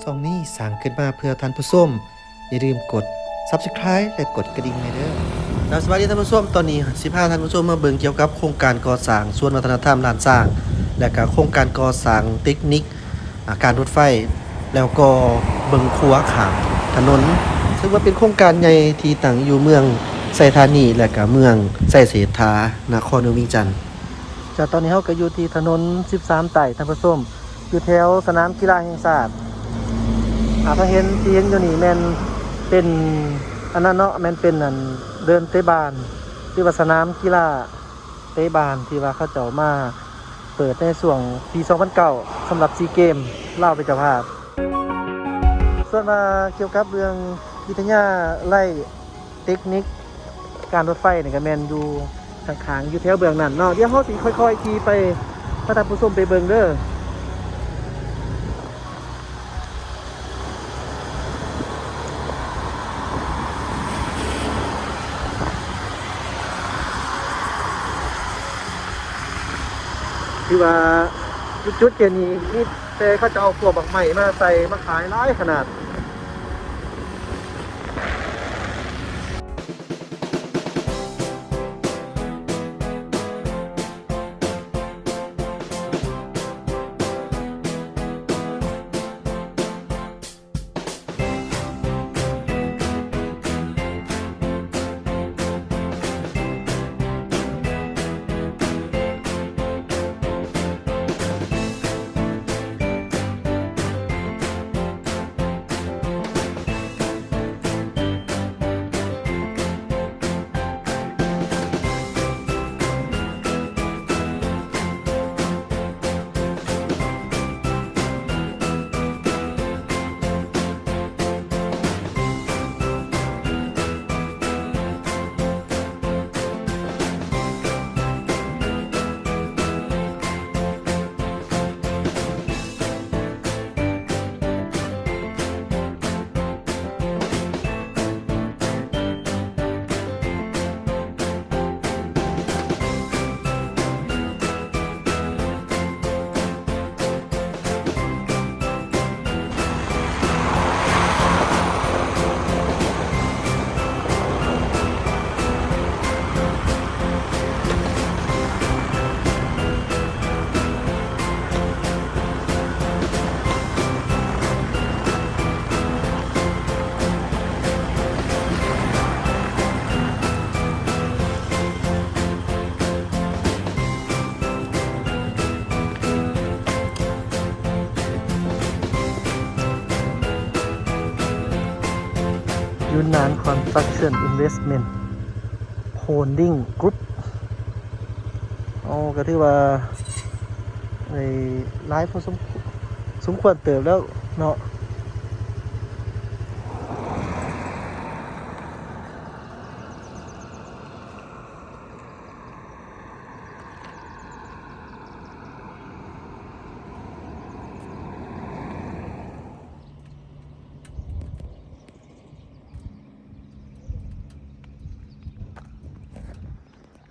ຊ່ອງນີ້ສ້າງຂຶ້ນມາເພື່ອທ່ານຜູ້ຊົມ, ຢ່າລືມກົດ Subscribe ແລະ ກົດກະດິ່ງໃຫ້ເດີ. ແລ້ວສະບາຍດີທ່ານຜູ້ຊົມ, ຕອນນີ້ຊິພາທ່ານຜູ້ຊົມມາເບິ່ງກ່ຽວກັບໂຄງການກໍ່ສ້າງສວນວັດທະນະທຳລ້ານຊ້າງ ແລະ ກະໂຄງການກໍ່ສ້າງເຕັກນິກ ອາ ການລົດໄຟ ແລ້ວກໍເບິ່ງຂົວຂ້າມຖະໜົນ ເຊິ່ງວ່າເປັນໂຄງການໃຫຍ່ທີ່ຕັ້ງຢູ່ເມືອງໄຊທານີ ແລະ ກະເມືອງໄຊເສດຖາ ນະຄອນຫຼວງວຽງຈັນ. ຈາກຕອນນີ້ເຮົາກໍຢູ່ທີ່ຖະໜົນສິບສາມໃຕ້ ທ່ານຜູ້ຊົມ, ຢູ່ແຖວສະໜາມກິລາແຫ່ງຊາດ. ອາ ຖ້າເຫັນ ທີ່ເຫັນຢູ່ນີ້ແມ່ນເປັນອັນນັ້ນເນາະ, ແມ່ນເປັນອັນເດີ່ນເຕະບານ ຫຼືວ່າສະໜາມກິລາເຕະບານ ທີ່ວ່າເຂົາເຈົ້າມາເປີດໃນຊ່ວງປີສອງພັນເກົ້າ ສຳລັບຊີເກມ ລາວເປັນເຈົ້າພາບ. ສ່ວນວ່າກ່ຽວກັບເລື່ອງວິທະຍາໄລ ເຕັກນິກການລົດໄຟນີ້ກໍແມ່ນຢູ່ຂ້າງໆ ຢູ່ແຖວເບື້ອງນັ້ນເນາະ. ດຽວເຮົາຊິຄ່ອຍໆຂີ່ໄປ ພາທ່ານຜູ້ຊົມໄປເບິ່ງເດີ. ຄືວ່າຈຸດໆແຖວນີ້ມີແຕ່ເຂົາເຈົ້າເອົາພວກໝາກໄມ້ມາໃສ່ມາຂາຍຫຼາຍຂະໜາດ. Yunnan Construction Investment Holding Group. ໂອ້ ກໍຖືວ່າ ໄດ້ຫຼາຍພໍສົມ ສົມຄວນເຕີບແລ້ວເນາະ.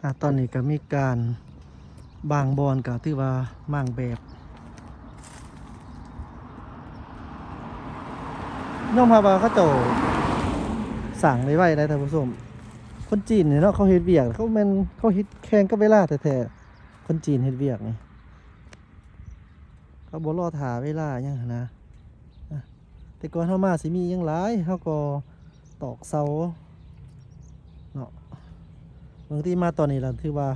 ອາ ຕອນນີ້ກໍມີການ ບາງບ່ອນກໍຖືວ່າມ້າງແບບ ຍອມຮັບວ່າເຂົາເຈົ້າສ້າງໄດ້ໄວໄດ໋ທ່ານຜູ້ຊົມ. ຄົນຈີນນີ້ເນາະ ເຂົາເຮັດວຽກ ເຂົາແມ່ນ ເຂົາເຮັດແຂ່ງກັບເວລາແທ້ໆ. ຄົນຈີນເຮັດວຽກນີ້ ເຂົາບໍ່ລໍຖ້າເວລາຫຍັງຫັ້ນນະ. ແຕ່ກ່ອນເຮົາມາຊິມີຫຍັງຫຼາຍ ເຮົາກໍຕອກເສົາເນາະ. ບາງທີມາຕອນນີ້ລະຖືວ່າ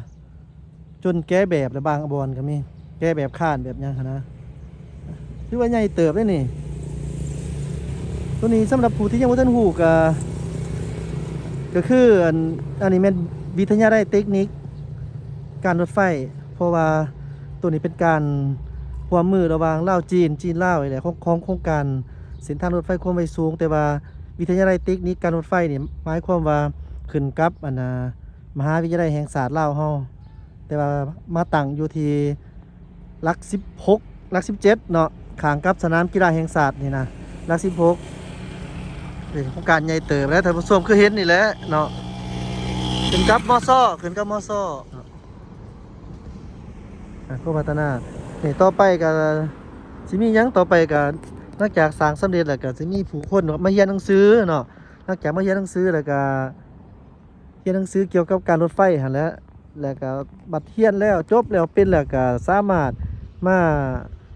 ຈົນແກະແບບລະ ບາງບ່ອນກໍມີ ແກະແບບຄານແບບຫຍັງຫັ້ນນະ. ຖືວ່າໃຫຍ່ເຕີບເດ້ນີ້. ໂຕນີ້ສຳລັບຜູ້ທີ່ຍັງບໍ່ທັນຮູ້ກໍ ກໍຄືອັນ ອັນນີ້ແມ່ນວິທະຍາໄລເຕັກນິກການລົດໄຟ ເພາະວ່າໂຕນີ້ເປັນການຮ່ວມມືລະຫວ່າງລາວ-ຈີນ, ຈີນ-ລາວນີ້ແຫຼະ ຂອງ ຂອງໂຄງການເສັ້ນທາງລົດໄຟຄວາມໄວສູງ. ແຕ່ວ່າວິທະຍາໄລເຕັກນິກການລົດໄຟນີ້ ໝາຍຄວາມວ່າຂຶ້ນກັບອັນນ່າ ມະຫາວິທະຍາໄລແຫ່ງຊາດລາວເຮົາ. ແຕ່ວ່າມາຕັ້ງຢູ່ທີ່ຫຼັກສິບຫົກ ຫຼັກສິບເຈັດເນາະ ຂ້າງກັບສະໜາມກິລາແຫ່ງຊາດນີ້ນະ ຫຼັກສິບຫົກ. ເປັນໂຄງການໃຫຍ່ເຕີບແຫຼະທ່ານຜູ້ຊົມ ຄືເຫັນນີ້ແຫຼະເນາະ ຂຶ້ນກັບ ມຊ ຂຶ້ນກັບ ມຊ ເນາະ ອ່າ ກໍພັດທະນາ. ນີ້ຕໍ່ໄປກໍຊິມີຫຍັງ? ຕໍ່ໄປກໍ ຫຼັງຈາກສ້າງສຳເລັດແລ້ວ ກໍຊິມີຜູ້ຄົນມາຮຽນໜັງສືເນາະ. ຫຼັງຈາກມາຮຽນໜັງສືແລ້ວ ກໍຮຽນໜັງສືກ່ຽວກັບການລົດໄຟຫັ້ນແຫຼະ ແລ້ວກໍບັດຮຽນແລ້ວ ຈົບແລ້ວ ເປັນແລ້ວ ກໍສາມາດມາ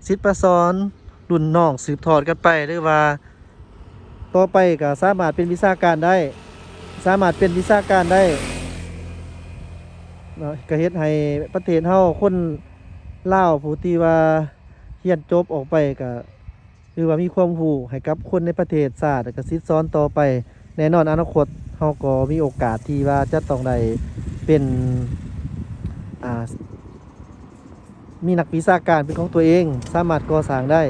ສິດມາສອນລຸ້ນນ້ອງສືບທອດກັນໄປ ຫຼືວ່າຕໍ່ໄປກໍສາມາດເປັນວິຊາການໄດ້ ສາມາດເປັນວິຊາການໄດ້ເນາະ. ກໍເຮັດໃຫ້ປະເທດເຮົາ ຄົນລາວຜູ້ທີ່ວ່າຮຽນຈົບອອກໄປ ກໍຖືວ່າມີຄວາມຮູ້ໃຫ້ກັບຄົນໃນປະເທດຊາດ ແລ້ວກໍສິດສອນຕໍ່ໄປ. ແນ່ນອນອະນາຄົດເຮົາກໍມີໂອກາດທີ່ວ່າຈະຕ້ອງໄດ້ເປັນ ອ່າ ມີນັກວິຊາການເປັນຂອງຕົວເອງ ສາມາດກໍ່ສ້າງໄດ້.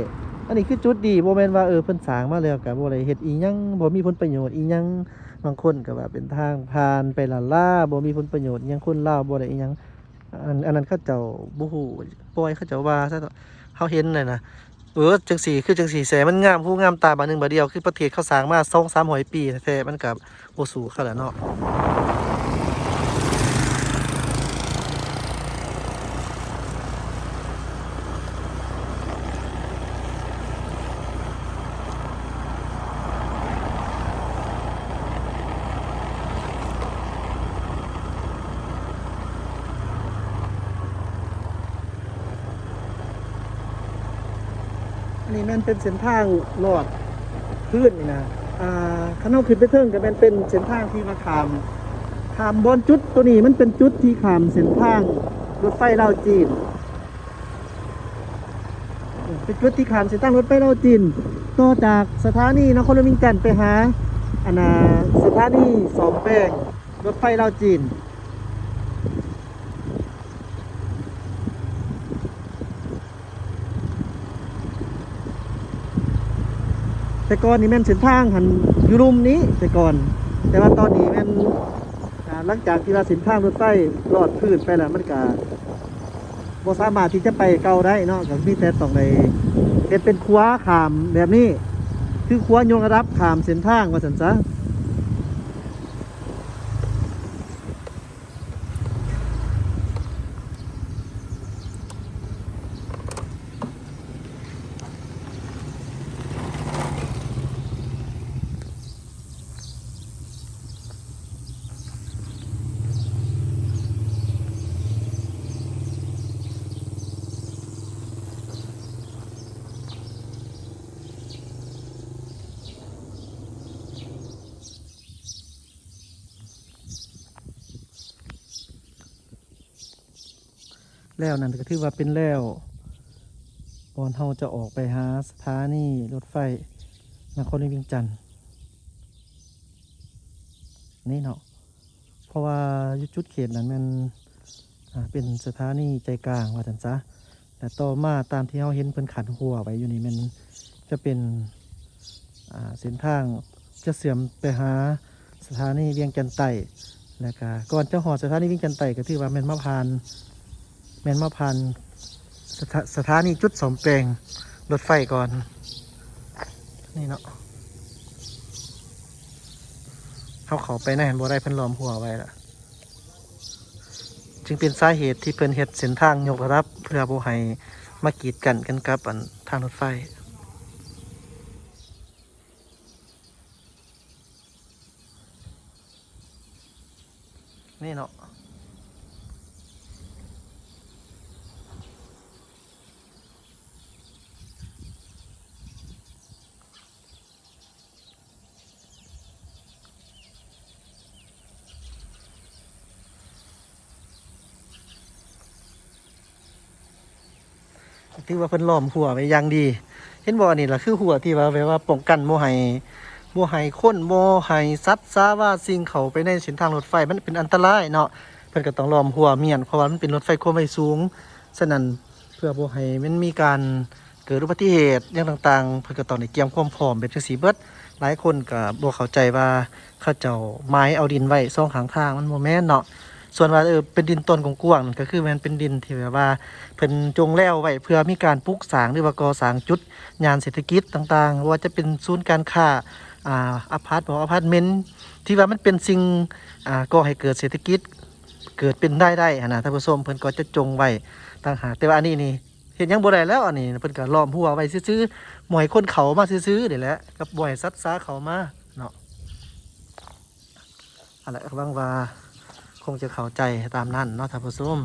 ອັນນີ້ຄືຈຸດດີ ບໍ່ແມ່ນວ່າ ເອີ ເພິ່ນສ້າງມາແລ້ວກໍບໍ່ໄດ້ເຮັດອີ່ຫຍັງ ບໍ່ມີຜົນປະໂຫຍດອີ່ຫຍັງ. ບາງຄົນກໍວ່າເປັນທາງຜ່ານໄປລ້າໆ ບໍ່ມີຜົນປະໂຫຍດອີ່ຫຍັງ ຄົນລາວບໍ່ໄດ້ອີ່ຫຍັງ. ອັນ ອັນນັ້ນເຂົາເຈົ້າບໍ່ຮູ້ ປ່ອຍເຂົາເຈົ້າວ່າຊະເນາະ. ເຮົາເຫັນແລ້ວນະ ເອີ ຈັ່ງຊີ້ຄືຈັ່ງຊີ້ແຊ ມັນງາມຫູງາມຕາບາດໜຶ່ງບາດດຽວ ຄືປະເທດເຂົາສ້າງມາສອງສາມຮ້ອຍປີແທ້ໆ ມັນກໍບໍ່ສູ້ເຂົາແຫຼະເນາະ. ອັນນີ້ແມ່ນເປັນເສັ້ນທາງລອດພື້ນນີ້ນະ. ອ່າ ຄັນເຮົາຂຶ້ນໄປເທິງກໍແມ່ນເປັນເສັ້ນທາງທີ່ວ່າຂ້າມ ຂ້າມບ່ອນຈຸດໂຕນີ້ ມັນເປັນຈຸດທີ່ຂ້າມເສັ້ນທາງລົດໄຟລາວ-ຈີນ. ເປັນຈຸດທີ່ຂ້າມເສັ້ນທາງລົດໄຟລາວ-ຈີນ ຕໍ່ຈາກສະຖານີນະຄອນຫຼວງວຽງຈັນໄປຫາ ອັນນ່າ ສະຖານີສ້ອມແປງລົດໄຟລາວ-ຈີນ. ແຕ່ກ່ອນນີ້ແມ່ນເສັ້ນທາງຫັ້ນຢູ່ລຸ່ມນີ້ແຕ່ກ່ອນ ແຕ່ວ່າຕອນນີ້ແມ່ນ ອ່າ ຫຼັງຈາກທີ່ວ່າເສັ້ນທາງລົດໄຟລອດພື້ນໄປແລ້ວ ມັນກະບໍ່ສາມາດທີ່ຈະໄປເກົ່າໄດ້ເນາະ ກໍມີແຕ່ຕ້ອງໄດ້ເຮັດເປັນຂົວຂ້າມແບບນີ້ ຄືຂົວຍົກລະດັບຂ້າມເສັ້ນທາງວ່າຊັ້ນຊະ. ແລ້ວນັ້ນກໍຖືວ່າເປັນແລ້ວ ກ່ອນເຮົາຈະອອກໄປຫາສະຖານີລົດໄຟນະຄອນຫຼວງວຽງຈັນນີ້ເນາະ ເພາະວ່າຢູ່ຈຸດເຂດນັ້ນແມ່ນ ອ່າ ເປັນສະຖານີໃຈກາງວ່າຊັ້ນຊະ. ແລະ ຕໍ່ມາຕາມທີ່ເຮົາເຫັນເພິ່ນຂັນຮົ້ວໄວ້ຢູ່ນີ້ແມ່ນຈະເປັນ ອ່າ ເສັ້ນທາງຈະເຊື່ອມໄປຫາສະຖານີວຽງຈັນໃຕ້ ແລະ ກະກ່ອນຈະຮອດສະຖານີວຽງຈັນໃຕ້ ກໍຖືວ່າແມ່ນມາຜ່ານ ແມ່ນມາຜ່ານສະຖາ ສະຖານີຈຸດສ້ອມແປງລົດໄຟກ່ອນນີ້ເນາະ. ເຮົາເຂົ້າໄປໃນຫັ້ນບໍ່ໄດ້ ເພິ່ນລ້ອມຮົ້ວໄວ້ລະ. ຈຶ່ງເປັນສາເຫດທີ່ເພິ່ນເຮັດເສັ້ນທາງຍົກລະດັບ ເພື່ອບໍ່ໃຫ້ມາກີດກັ້ນກັນກັບ ອັນ ທາງລົດໄຟນີ້ເນາະ. ຖືວ່າເພິ່ນລ້ອມຮົ້ວໄວ້ຢ່າງດີ. ເຫັນບໍ່? ອັນນີ້ລະຄືຮົ້ວທີ່ວ່າ ແບບວ່າປ້ອງກັນບໍ່ໃຫ້ ບໍ່ໃຫ້ຄົນ ບໍ່ໃຫ້ສັດສາວາສິ່ງເຂົ້າໄປໃນເສັ້ນທາງລົດໄຟ ມັນເປັນອັນຕະລາຍເນາະ. ເພິ່ນກໍຕ້ອງລ້ອມຮົ້ວມ້ຽນ ເພາະວ່າມັນເປັນລົດໄຟຄວາມໄວສູງ. ສະນັ້ນ ເພື່ອບໍ່ໃຫ້ມັນມີການເກີດອຸບັດຕິເຫດຫຍັງຕ່າງໆ ເພິ່ນກໍຕ້ອງໄດ້ກຽມຄວາມພ້ອມແບບຈັ່ງຊີ້ເບິດ. ຫຼາຍຄົນກໍບໍ່ເຂົ້າໃຈວ່າເຂົາເຈົ້າໝາຍເອົາດິນໄວ້ສອງຂ້າງທາງ ມັນບໍ່ແມ່ນເນາະ. ສ່ວນວ່າ ເອີ ເປັນດິນໂຕນກວ້າງໆ ນັ້ນກໍຄືແມ່ນເປັນດິນທີ່ແບບວ່າເພິ່ນຈົ່ງແລວໄວ້ເພື່ອມີການປຸກສ້າງ ຫຼືວ່າກໍ່ສ້າງຈຸດຍ່ານເສດຖະກິດຕ່າງໆ ບໍ່ວ່າຈະເປັນສູນການຄ້າ ອາ ອາພາດ ອາພາດເມັນ ທີ່ວ່າມັນເປັນສິ່ງ ອາ ກໍ່ໃຫ້ເກີດເສດຖະກິດ ເກີດເປັນລາຍໄດ້ຫັ້ນນະທ່ານຜູ້ຊົມ ເພິ່ນກໍຈະຈົ່ງໄວ້ຕ່າງຫາກ. ແຕ່ວ່າອັນນີ້ນີ້ ເຮັດຫຍັງບໍ່ໄດ້ແລ້ວ. ອັນນີ້ເພິ່ນກໍລ້ອມຮົ້ວໄວ້ຊື່ໆ ບໍ່ໃຫ້ຄົນເຂົ້າມາຊື່ໆນີ້ແຫຼະ ກັບບໍ່ໃຫ້ສັດສາເຂົ້າມາເນາະ. ອັນນັ້ນ ຫວັງວ່າຄົງຈະເຂົ້າໃຈຕາມນັ້ນເນາະທ່ານຜູ້ຊົມ.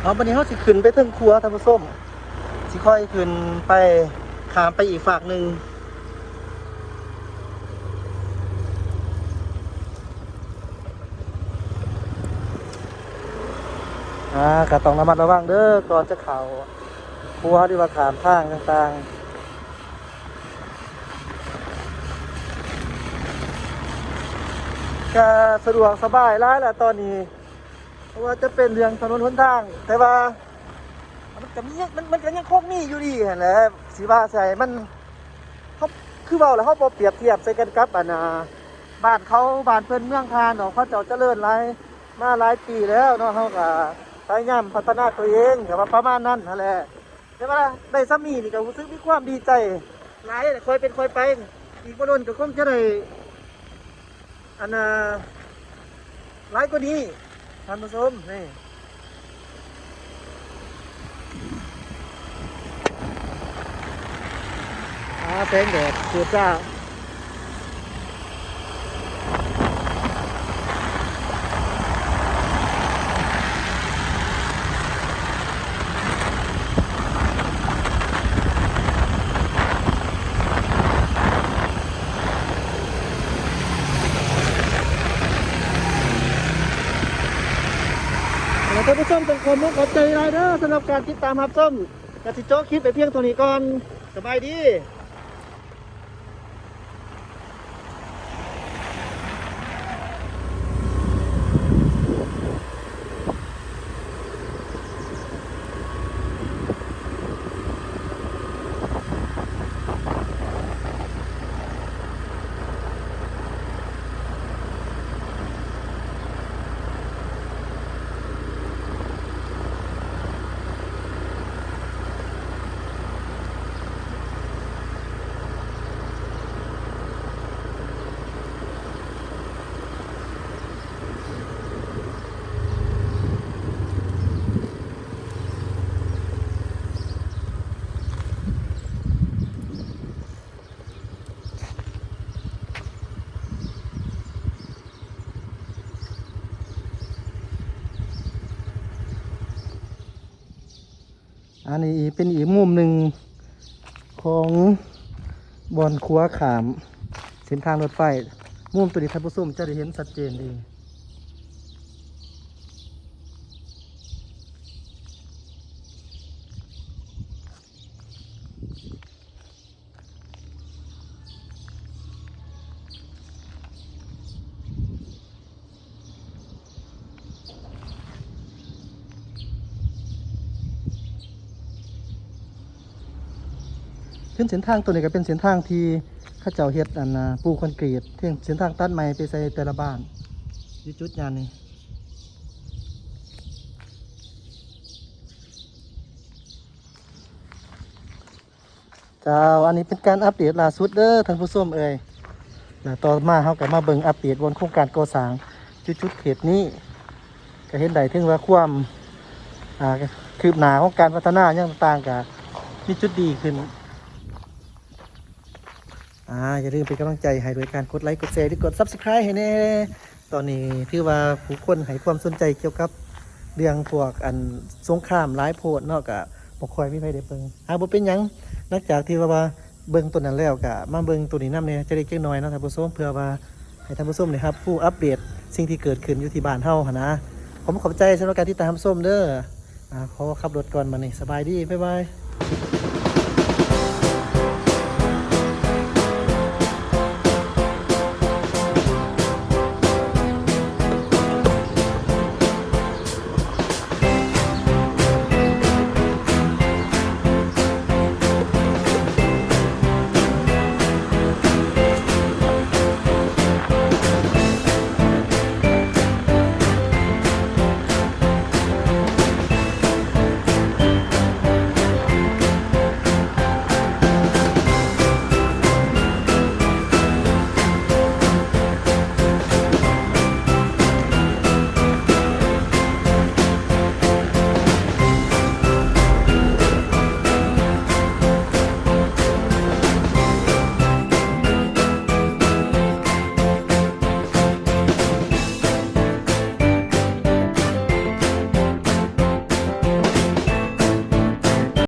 ເອົາ ບັດນີ້ເຮົາຊິຂຶ້ນໄປເທິງຂົວທ່ານຜູ້ຊົມ ຊິຄ່ອຍຂຶ້ນໄປ ຂ້າມໄປອີກຟາກໜຶ່ງ. ອ່າ ກໍຕ້ອງລະມັດລະວັງເດີ ກ່ອນຈະເຂົ້າຂົວ ຫຼືວ່າຂ້າມທາງຕ່າງໆ. ກໍສະດວກສະບາຍຫຼາຍລະຕອນນີ້ ບໍ່ວ່າຈະເປັນເລື່ອງຖະໜົນຫົນທາງ ແຕ່ວ່າ ມັນກໍມີ ມັນ ມັນກໍຍັງຄົງມີຢູ່ດີຫັ້ນແຫຼະ ຊິວ່າໃສ່ມັນ ເຮົາ ຄືເວົ້າແລ້ວ ເຮົາບໍ່ປຽບທຽບໃສ່ກັນກັບ ອັນ ອ່າ ບ້ານເຂົາ ບ້ານເພິ່ນເມືອງທ່ານດອກ ເຂົາເຈົ້າຈະເລີນຫຼາຍ ມາຫຼາຍປີແລ້ວເນາະ ເຮົາກໍພະຍາຍາມພັດທະນາຕົວເອງ ກໍວ່າປະມານນັ້ນຫັ້ນແຫຼະ ແຕ່ວ່າໄດ້ສ່ຳນີ້ນີ້ກໍຮູ້ສຶກມີຄວາມດີໃຈຫຼາຍ ຄ່ອຍເປັນຄ່ອຍໄປ ອີກບໍ່ດົນກໍຄົງຈະໄດ້ ອັນນ່າ ຫຼາຍກວ່ານີ້ ທ່ານຜູ້ຊົມ ນີ້ ອ່າ ແສງແດດເຈີດຈ້າ. ແລ້ວທ່ານຜູ້ຊົມ ຕ້ອງຂໍຂອບໃຈຫຼາຍເດີ ສຳລັບການຕິດຕາມຮັບຊົມ ກະຊິໂຈະຄລິບໄປພຽງເທົ່ານີ້ກ່ອນ. ສະບາຍດີ. ອັນນີ້ເປັນອີກມຸມໜຶ່ງຂອງບ່ອນຂົວຂ້າມເສັ້ນທາງລົດໄຟ. ມຸມໂຕນີ້ທ່ານຜູ້ຊົມຈະໄດ້ເຫັນຊັດເຈນເລີຍ. ຂຶ້ນເສັ້ນທາງໂຕນີ້ກໍເປັນເສັ້ນທາງທີ່ເຂົາເຈົ້າເຮັດ ອັນນ່າ ປູຄອນກຣີດ ເສັ້ນ ເສັ້ນທາງຕັດໃໝ່ໄປໃສ່ແຕ່ລະບ້ານ ຢູ່ຈຸດຍານນີ້. ເຈົ້າ ອັນນີ້ເປັນການອັບເດດລ່າສຸດເດີທ່ານຜູ້ຊົມເອີຍ. ແລ້ວຕໍ່ມາເຮົາກໍມາເບິ່ງອັບເດດບ່ອນໂຄງການກໍ່ສ້າງຢູ່ຈຸດເຂດນີ້. ຈະເຫັນໄດ້ເຖິງວ່າຄວາມ ອ່າ ຄືບໜ້າຂອງການພັດທະນາຫຍັງຕ່າງໆ ກະມີຈຸດດີຂຶ້ນ. ອ່າ ຢ່າລືມເປັນກຳລັງໃຈໃຫ້ດ້ວຍການກົດໄລ ກົດແຊ ຫຼື ກົດ Subscribe ໃຫ້ແດ່. ຕອນນີ້ຖືວ່າຜູ້ຄົນໃຫ້ຄວາມສົນໃຈກ່ຽວກັບເລື່ອງພວກອັນສົງຄາມຫຼາຍໂພດເນາະ ກະບໍ່ຄ່ອຍມີໃຜໄດ້ເບິ່ງ. ອ່າ ບໍ່ເປັນຫຍັງ ຫຼັງຈາກທີ່ວ່າ ເບິ່ງໂຕນັ້ນແລ້ວ ກະມາເບິ່ງໂຕນີ້ນຳແດ່ ຈັກເລັກຈັກນ້ອຍເນາະທ່ານຜູ້ຊົມ ເພື່ອວ່າໃຫ້ທ່ານຜູ້ຊົມໄດ້ຮັບຮູ້ອັບເດດສິ່ງທີ່ເກີດຂຶ້ນຢູ່ທີ່ບ້ານເຮົາຫັ້ນນະ. ຂໍຂອບໃຈສຳລັບການຕິດຕາມຮັບຊົມເດີ. ອ່າ ຂໍຂັບລົດກ່ອນບັດນີ້ ສະບາຍດີ ບາຍບາຍ.